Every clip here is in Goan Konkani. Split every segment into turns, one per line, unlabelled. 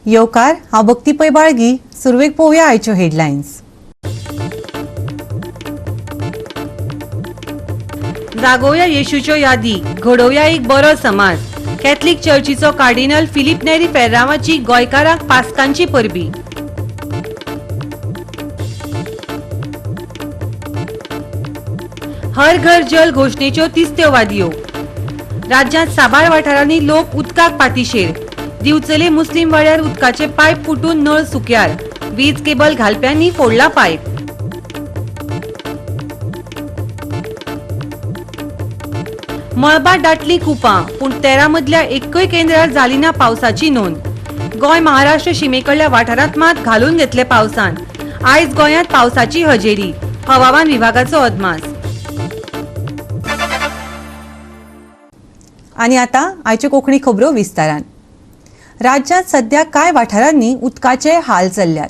येवकार. हांव भक्ती पै बाळगी. सुरवेक पळोवया आयच्यो हेडलायन्स. जागोवया येशूच्यो यादी, घडोवया एक बरो समाज. कॅथलिक चर्चीचो कार्डिनल फिलीप नेरी फेर्रावाची गोंयकारांक पास्कांची परबी. हर घर जल घोशणेच्यो तिसत्यो वादयो. राज्यांत साबार वाठारांनी लोक उदकाक पातिशेर. दिवचले मुस्लीम वाड्यार उदकाचे पायप फुटून नळ सुक्यार. वीज केबल घालप्यांनी फोडला पायप. मळबात दाटली कुपां, पूण 13 मदल्या एकय केंद्रार जाली ना पावसाची नोंद. गोंय महाराष्ट्र शिमेकडल्या वाठारांत मात घालून घेतले पावसान. आयज गोंयांत पावसाची हजेरी, हवामान विभागाचो अदमास. आनी आतां आयच्यो कोंकणी खबरो विस्तारान. राज्यांत सध्या कांय वाठारांनी उदकाचे हाल चल्ल्यात.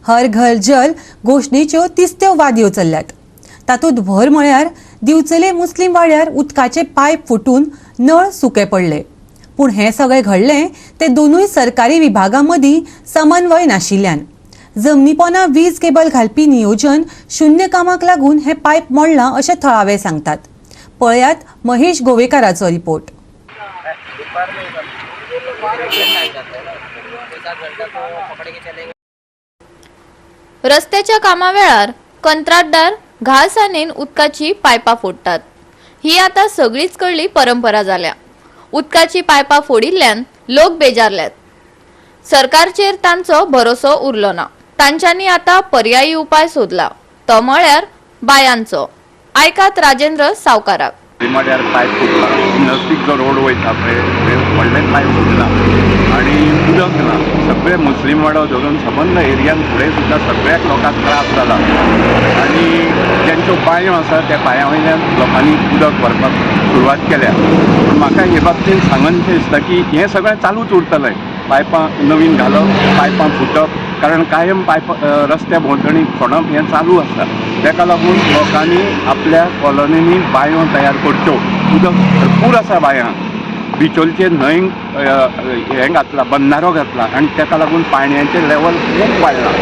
हर घर जल घोशणेच्यो तिसत्यो वादयो चल्ल्यात. तातूंत भर म्हळ्यार दिवचले मुस्लीम वाड्यार उदकाचे पायप फुटून नळ सुके पडले. पूण हें सगळें घडलें तें दोनूय सरकारी विभागां मदीं समन्वय नाशिल्ल्यान. जमनीपोना वीज केबल घालपी नियोजन शुन्य कामाक लागून हें पायप मोडलां अशें थळावे सांगतात. पळयात महेश गोवेकाराचो रिपोर्ट.
दोपहर में जाता है ना, 6-7 घंटा तो पकड़ के चलेंगे.
रस्त्याच्या कामा वेळार कंत्राटदार घाळसाणेन उदकाची पायपां फोडटात. ही आतां सगळीच कडली परंपरा जाल्या. उदकाची पायपां फोडिल्ल्यान लोक बेजारल्यात. सरकारचेर तांचो भरोसो उरलो ना. तांच्यांनी आतां पर्यायी उपाय सोदला, तो म्हळ्यार बायांचो. आयकात राजेंद्र सावकाराक.
वाड्यार पायप फुटला. नजदीक जो रोड वयता पळय, थंय व्हडलें पायप फुटला आनी उदक ना. सगळे मुस्लीम वाडो धरून सबंद एरियान फुडें सुद्दां सगळ्याक लोकांक त्रास जाला आनी ज्यांच्यो बांयो आसा त्या बांयां वयल्यान लोकांनी उदक व्हरपाक सुरवात केल्या. पूण म्हाका हे बाबतीन सांगनशें दिसता की हें सगळें चालूच उरतलें, पायपां नवीन घालप, पायपां फुटप, कारण कायम पायपां रस्त्या भोंवतणी खणप हें चालू आसता. ताका लागून लोकांनी आपल्या कॉलनींनी बांयो तयार करच्यो. उदक भरपूर आसा बांयांक. बिचोलचे न्हंयक हें घातलां, बंदारो घातला आनी ताका लागून पाणयाचें लेवल खूब वाडलां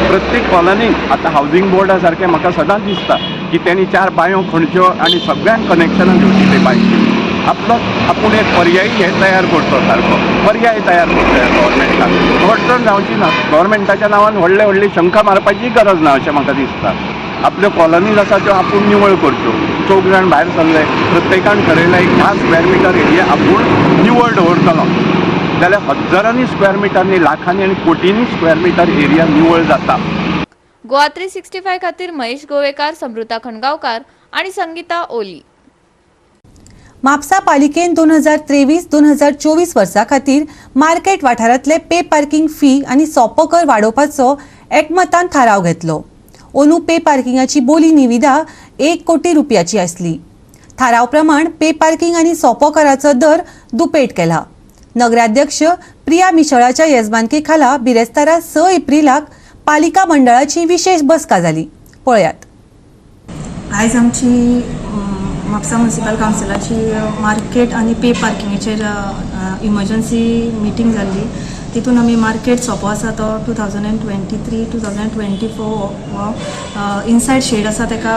प्रत्येक कॉलनीक. आतां हावजींग बोर्डा सारकें म्हाका सदांच दिसता की तेणी चार बांयो खणच्यो आनी सगळ्यांक कनेक्शनां दिवचीं. ते बांयची आपलो आपूण एक पर्यायी हे तयार करचो, सारको पर्याय तयार करचो. गव्हर्मेंटान अडचण जावची ना. गव्हर्मेंटाच्या नांवान व्हडले व्हडली शंका मारपाची गरज ना अशें म्हाका दिसता. आपल्यो कॉलनीज आसा त्यो आपूण निवळ करच्यो. चौग जाण भायर सरले, प्रत्येकान ठरयलें एक 10 स्क्वेअर मिटर एरिया आपूण निवळ दवरतलो जाल्यार हजारांनी स्क्वेअर मिटर न्ही, लाखांनी आनी कोटींनी स्क्वेअर मिटर एरिया निवळ जाता.
गोवा 365 खातीर महेश गोवेकार, समृता खणगावकार आणि संगीता ओली.
म्हापसा पालिकेन 2023 2024 वर्सा खातीर मार्केट वाठारांतले पे पार्किंग फी आनी सोपो कर वाडोवपाचो एकमतान थाराव घेतलो. अंदू पे पार्किंगाची बोली निविदा 1 कोटी रुपयाची आसली. थाराव प्रमाण पे पार्किंग आनी सोपो कराचो दर दुपेट केला. नगराध्यक्ष प्रिया मिशळाच्या येजमानके खाला बिरेस्तारा 6 एप्रिलाक पालिका मंडळाची विशेष बसका जाली. पळयात.
आयज आमची म्हापसा म्युनिसिपल कावन्सिलाची मार्केट आनी पे पार्किंगेचेर इमर्जन्सी मिटींग जाल्ली. तितून आमी मार्केट सोपो आसा तो 2023 2024 हो इनसायड शेड आसा ताका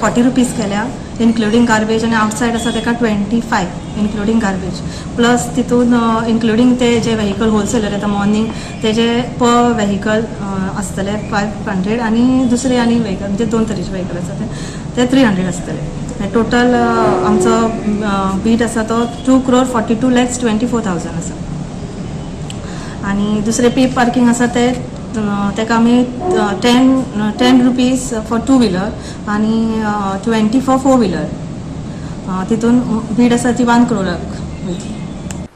40 रुपीज केल्या इन्क्लुडींग गार्बेज आनी आवटसायड आसा ताका 25 इन्क्लुडींग गार्बेज. प्लस तितून इन्क्लुडींग ते जे व्हेकल होलसेलर येता मॉर्निंग, तेजे पर व्हेकल आसतले 500 आनी दुसरे आनी व्हेकल, म्हणजे दोन तरेचे व्हेकल आसा ते ते 300 आसतले. टोटल आमचो बीड आसा तो 2 crore 42 lakhs 24 thousand आसा. आनी दुसरे पे पार्किंग आसा ते ताका आमी 10 10 rupees for two wheeler आनी 20 फॉर फोर व्हिलर. तितून बीड आसा ती 1 क्रोराक वयतली.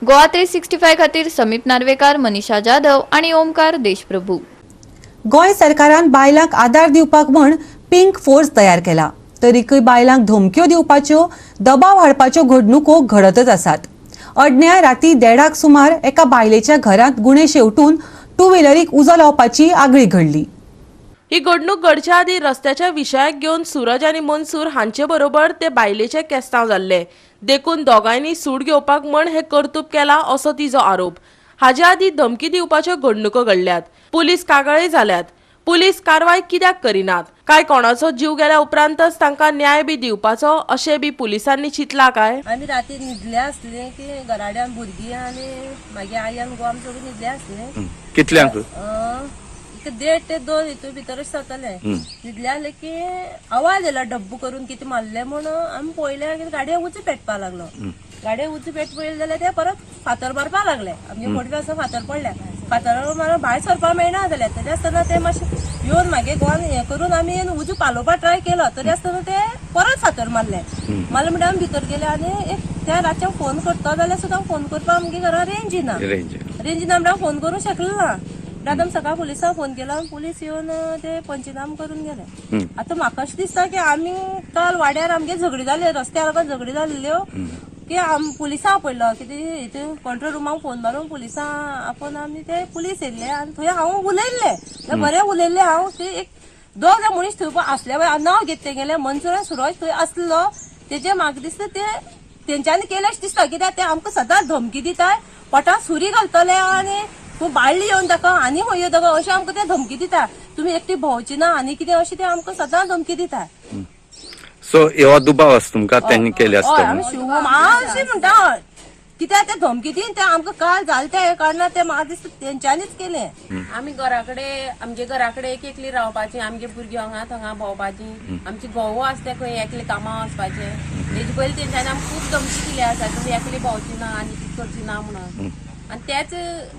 गोवा 365 खातीर समीप नार्वेकार, मनीषा जाधव आणि ओमकार देशप्रभू.
गोंय सरकारान बायलांक आदार दिवपाक म्हूण पिंक फोर्स तयार केला. तरीकय बायलांक धमक्यो दिवपाच्यो, दबाव हाडपाच्यो घडणुको घडतच आसात. अडण्या राती देडाक सुमार एका बायलेच्या घरांत गुणे शेवटून टू व्हिलरीक उजो लावपाची आगळीक घडली.
ही घडणूक घडच्या आदीं रस्त्याच्या विशयाक घेवन सूरज आनी मनसूर हांचे बरोबर ते बायलेचे केस्तांव जाल्ले. देखून दोगांयनी सूड घेवपाक म्हण हें कर्तूब केलां असो तिजो आरोप. हाजे आदीं धमकी दिवपाच्यो घडणुको घडल्यात, पुलीस कागाळी जाल्यात. पुलीस कारवाय कित्याक करिनात? काय कोणाचो जीव गेल्या उपरांतच तांकां न्याय बी दिवपाचो अशें बी पुलिसांनी चिंतलां काय?
आमी राती न्हिदले आसले की घराड्यान भुरगीं आनी मागीर आई आनी घोव आमी सगळीं न्हिदले आसले.
कितल्यांक?
एक 1.5 ते 2 हितून भितरच जातले. न्हिदले आसले की आवाज येयलो डब्बू करून कितें मारले म्हूण आमी पळयलें की गाडये उजो पेटपा लागलो. गाडये उजो पेट पळयले जाल्यार ते परत फातर मारपा लागले. आमगे पडवे आसा फातर पडल्या, फातर मारून भायर सरपाक मेळना जालें. तरी आसतना ते मातशे येवन मागे गोवान हें करून आमी उजो पालोवपाक ट्राय केलो, तरी आसतना ते परत फातर मारले. मारले म्हणटा आमी भितर गेले आनी एक त्या रातच्या फोन करता जाल्यार सुद्दां फोन करपाक आमगे घरा रेंज ना, रेंज ना म्हणल्यार फोन करूंक शकले ना. म्हणटात आमी सकाळ पुलिसांक फोन केलो, पुलीस येवन ते पंचनाम करून गेले. आतां म्हाका अशें दिसता की आमी काल वाड्यार आमगे झगडी जाले, रस्त्यार लागून झगडी जाल्ल्यो की आम पुलिसां आपयलो कितें हितून कंट्रोल रुमाक फोन मारून पुलिसां आपोवन आमी ते पुलीस येयल्ले आनी थंय हांव उलयल्लें, बरें उलयल्लें हांव. ते एक दोग जाण मनीस थंय आसले, नांव घेत तेगेलें मनसूर आनी सुरज थंय आसलो. तेजे म्हाका दिसता ते तेंच्यांनी केलें अशें दिसता, कित्याक ते आमकां सदांच धमकी दितात, पोटाक सुरी घालतले आनी तूं बाळ्ळी येवन दाखय आनी खंय येवन दाखय अशें आमकां ते धमकी दिता. तुमी एकटी भोंवची ना आनी कितें अशें ते आमकां सदांच धमकी दिता.
सो हो दुबाव आसा तुमकां तेंणी केले आसतले?
आमी अशें म्हणटा कित्याक ते धमकी दिवन ते आमकां काल जालें ते कारणान ते म्हाका दिसता तेंच्यांनीच केलें.
आमी घराकडे आमगे घराकडे एक एकली रावपाची, आमगे भुरगीं हांगा थंगा भोंवपाची, आमची घोव आसता ते खंय एकले कामां वचपाचे. तेजे पयलीं तेंच्यांनी आमकां खूब धमकी दिली आसा, तुमी एकले भोंवची ना आनी कितें करची ना म्हणून. आनी तेच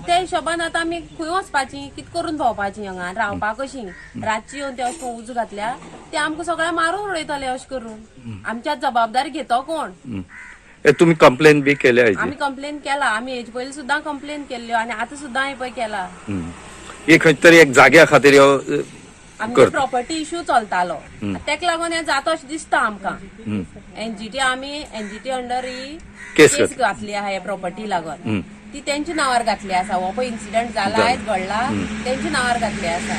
त्या हिशोबान आतां आमी खंय वचपाची, कितें करून भोंवपाची, हांगा रावपाक कशी? रातची येवन ते अशें उजो घातल्या ते आमकां सगळ्या मारून उडयतले अशें करून. आमच्या जबाबदारी घेतो कोण?
तुमी कंप्लेन बी केल्या?
आमी कंप्लेन केला, आमी हेजे पयलीं सुद्दां कंप्लेन केल्ल्यो आनी आतां सुद्दां हें पळय केला.
हे खंय तरी एक जाग्या खातीर
आमगे प्रॉपर्टी इश्यू चलतालो, तेका लागून हें जाता अशें दिसता आमकां. एनजीटी आमी एनजीटी अंडर ही केस घातली आहा ह्या प्रॉपर्टी लागून, ती तेंच्या नांवार घातली आसा. हो पळय इन्सिडंट जाला आयज घडला तेंच्या नांवार घातली आसा.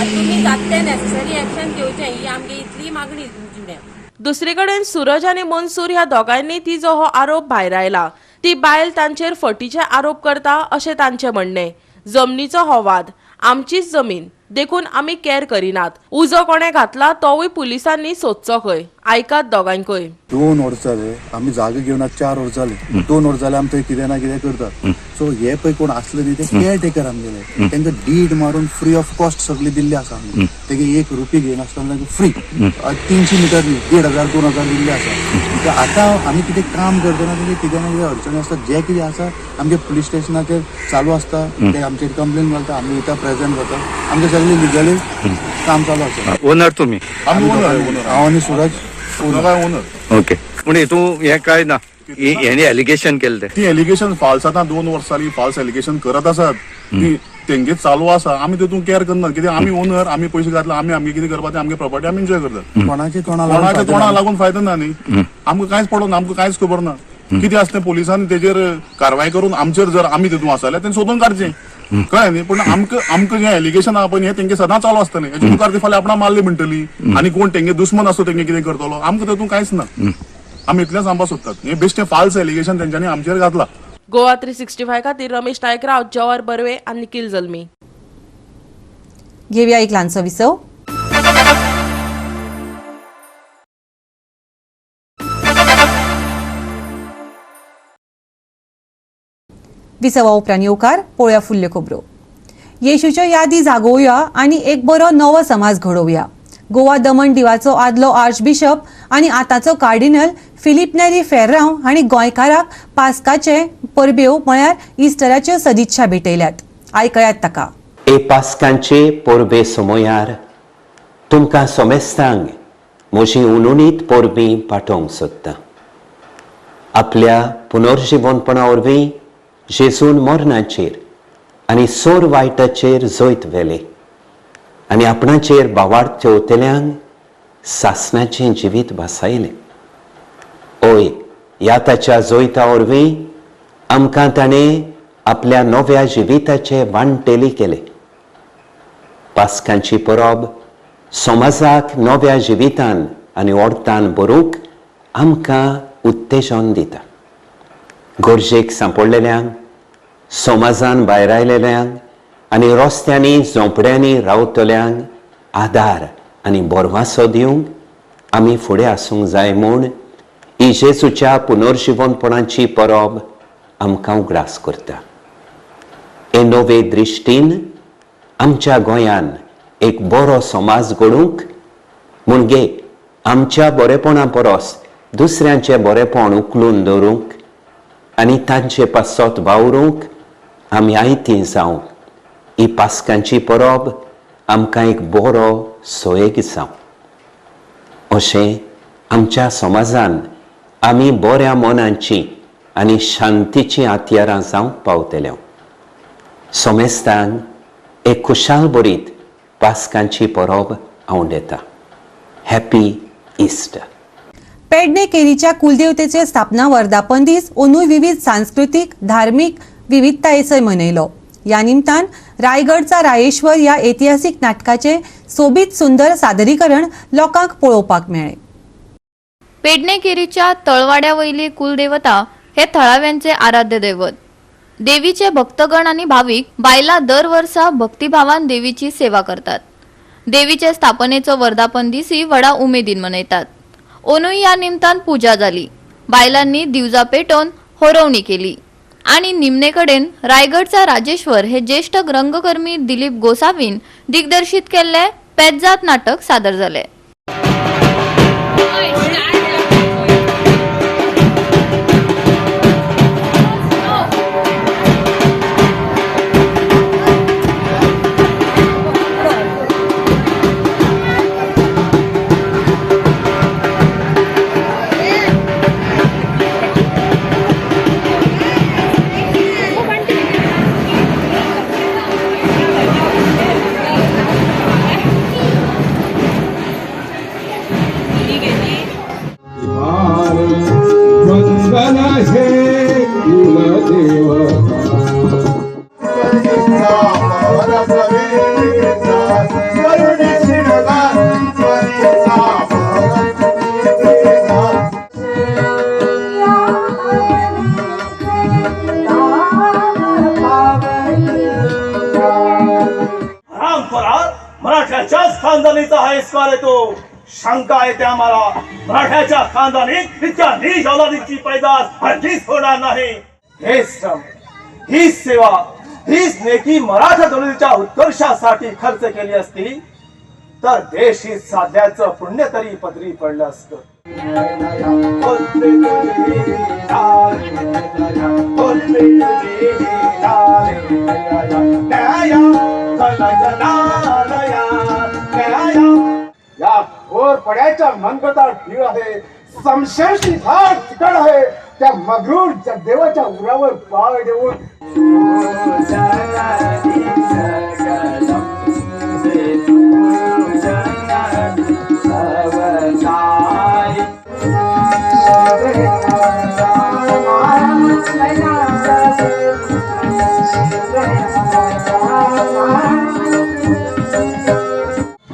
आनी तुमी जाता तें नेसेसरी एक्शन घेवचें ही आमगे इतली मागणी तुमचे. दुसरे कडेन सूरज आनी मनसूर ह्या दोगांयनी तिजो हो आरोप भायर आयला. ती बायल तांचेर फटीचे आरोप करता अशें तांचें म्हणणें. जमनीचो हो वाद, आमचीच जमीन देखून आमी कॅर करिनात. उजो कोणें घातला तोवूय पुलिसांनी सोदचो खंय. आयकात दोगांकूय.
2 वर्सां जाले आमी जागे घेवन 4 वर्सां जाले, 2 वर्सां जाले आमी थंय कितें ना कितें करतात. सो हे पळय कोण आसले न्ही ते केअर टेकर आमगेले, तांकां did मारून फ्री ऑफ कॉस्ट सगळी दिल्ली आसा. आमी तेगे 1 रुपी घेयनासतना तांकां फ्री 300 मिटर न्ही 1500 2000 दिल्ली आसा. आतां आमी कितें काम करतना तेगे कितें ना कितें अडचणी आसता, जे कितें आसा आमगे पुलीस स्टेशनाचेर चालू आसता, ते आमचेर कंप्लेन घालता, आमी वयता प्रेजंट जाता, आमचे सगळे लिगली काम चालू आसा.
ओनर तुमी?
हांव आनी सूरज
ओनर.
ओके, पूण हितून हें काय ना, हेणी एलिगेशन केलें तें?
ती एलिगेशन फाल्स आतां 2 वर्सां जालीं फाल्स एलिगेशन करत आसात, ती तेंगे चालू आसा. आमी तितून कॅर करनात, कित्याक आमी ओनर, आमी पयशे घातला, आमी आमगे कितें करपा तें आमगे प्रॉपर्टी आमी एन्जॉय करतात.
कोणाचे
तोंडा लागून फायदो ना न्ही, आमकां कांयच पडना, आमकां कांयच खबर ना कितें आसा तें. पुलिसांनी तेजेर कारवाय करून आमचेर जर आमी तितून आसा जाल्यार तें सोदून काडचें, कळ्ळें न्ही. पूण आमकां आमकां जें एलिगेशन आहा पळय हें तेंगे सदां चालू आसतलें. हेजे मुखार ती फाल्यां आपणा मारली म्हणटली आनी कोण तेंगे दुस्मन आसतो तेंगे कितें करतलो, आमकां तितून कांयच ना. आमी इतलें सांगपाक सोदतात, हें बेश्टें फाल्स एलिगेशन तेंच्यांनी आमचेर घातला.
गोवा 365 खातीर रमेश नायक राव, जवाहर बर्वे आनी निखिल जल्मी.
घेऊया एक ल्हानसो विसव. विसवा उपरांत येवकार पळोवया फुडल्यो खबरो. येशूच्यो यादी जागोवया आनी एक बरो नवो समाज घडोवया. गोवा दमण दिवाचो आदलो आर्चबिशप आनी आतांचो कार्डिनल फिलीप नेरी फेर्रांव हांणी गोंयकाराक पास्काचे परब्यो म्हळ्यार इस्टराच्यो सदिच्छा भेटयल्यात. आयकयात ताका.
ए पास्कांचे परबे समयार तुमकां सोमेस्तांक म्हजी उनुनीत परबी पाठोवंक सोदता. आपल्या पुनर्जिवनपणा वरवीं जेजून मरणाचेर आनी सोर वायटाचेर जैत व्हेलें आनी आपणाचेर बावार्थ ठेवतल्यांक सासणाचें जिवीत भासायलें. ओय ह्या ताच्या जैता वरवीं आमकां ताणें आपल्या नव्या जिविताचे वांटेली केले. पास्कांची परब समाजाक नव्या जिवितान आनी ओर्तान भरूंक आमकां उत्तेजन दिता. गरजेक सांपडलेल्यांक समाजान भायर आयलेल्यांक आनी रस्त्यांनी झोंपड्यांनी रावतल्यांक आदार आनी भरवासो दिवंक आमी फुडें आसूंक जाय म्हूण ही जेजूच्या पुनर्जिवनपणाची परब आमकां उगडास करता. हे नवे दृश्टीन आमच्या गोंयान एक बरो समाज घडोवंक म्हणजे आमच्या बरेपणा परस दुसऱ्यांचें बरेपण उखलून दवरूंक आनी तांचे पासत वावरूंक आमी आयती जावंक ही पास्कांची परब आमकां एक बरो सोयेक जावं. अशें आमच्या समाजान आमी बऱ्या मनांची आनी शांतीचीं हत्यारां जावंक पावतले. सोमेस्तांक एक खुशाल बरीत पास्कांची परब आंवडेता. Happy Easter.
Pedne केरीच्या कुलदेवतेचे स्थापना वर्धापन दीस अंदूय विविध सांस्कृतीक धार्मीक विविधतायेसय मनयलो. ह्या निमतान रायगडचा रायेश्वर ह्या ऐतिहासीक नाटकाचे सोबीत सुंदर सादरीकरण लोकांक पळोवपाक मेळ्ळें.
पेडणे केरीच्या तळवाड्या वयली कुलदेवता हे थळाव्यांचे आराध्य दैवत. देवीचे भक्तगण आनी भावीक बायलां दर वर्सा भक्तिभावान देवीची सेवा करतात. देवीचे स्थापनेचो वर्धापन दिसी व्हडा उमेदीन मनयतात. ओनूय ह्या निमतान पूजा जाली. बायलांनी दिवजा पेटोवन होरवणी केली आनी निमणे कडेन रायगडचा राजेश्वर हे ज्येष्ठ रंगकर्मी दिलीप गोसावीन दिग्दर्शित केल्ले पेज्जात नाटक सादर जाले.
खानदानीचा शंका येते आम्हाला. मराठ्याच्या खानदानीत इतक्या नीच औलादीची पैदास हरगिज होणार नाही. हे श्रम, ही सेवा, हीच नेकी मराठा दौलतीच्या उत्कर्षासाठी खर्च केली असती तर देश ही साधल्याचं पुण्य तरी पदरी पडलं असतं.
या घोरपड्याच्या मनगटात भीड आहे, समशेरची धाड तिकड आहे. त्या मगरूर देवाच्या उरावर पाय देऊन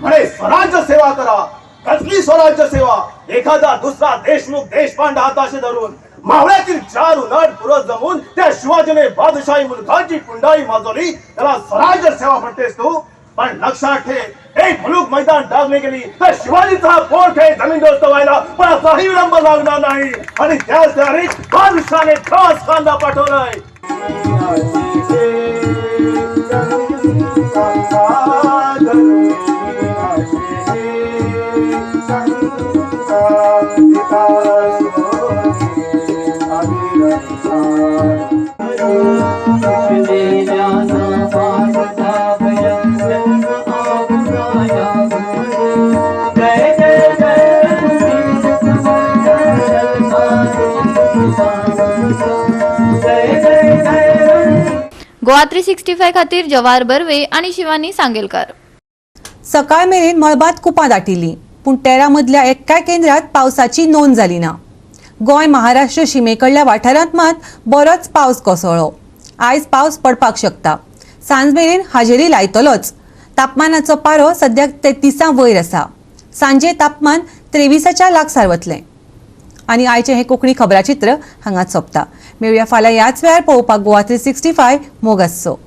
अरे स्वराज्य सेवा करा. कसली स्वराज्य सेवा? एखादा दुसरा देशमुख देशपांड हाताशी धरून मावळ्यातील चार उलट पुरत जमून त्या शिवाजीने बादशाही मुलखाची पुंडाई माजवली, त्याला स्वराज्य सेवा म्हणतेस तू? पण लक्षात ठेव, एक मुलूक मैदान डागले गेली तर शिवाजीचा पोट हे जमीन दोस्त व्हायला पण असाही विलंब लागणार नाही. आणि त्याच तयारीत बादशाने खास कांदा पाठवलाय.
गोवा 365 खातीर जवाहर बर्वे आणि शिवानी सांगेलकर.
सकाळ मेरेन मळबात कुपां दाटिल्लीं, पूण 13 मदल्या एकाय केंद्रात पावसाची नोंद जाली ना. गोंय महाराष्ट्र शिमेकडल्या वाठारांत मात बरोच पावस कोसळ्ळो. आयज पावस पडपाक शकता. सांज मेरेन हाजेरी लायतलोच. तापमानाचो पारो सद्याक 33 वयर आसा. सांजे तापमान 23 लागसार वतलें. आनी आयचें हें कोंकणी खबराचित्र हांगाच सोंपता. मेळुया फाल्यां ह्याच वेळार पळोवपाक गोवा 365. मोग आसचो.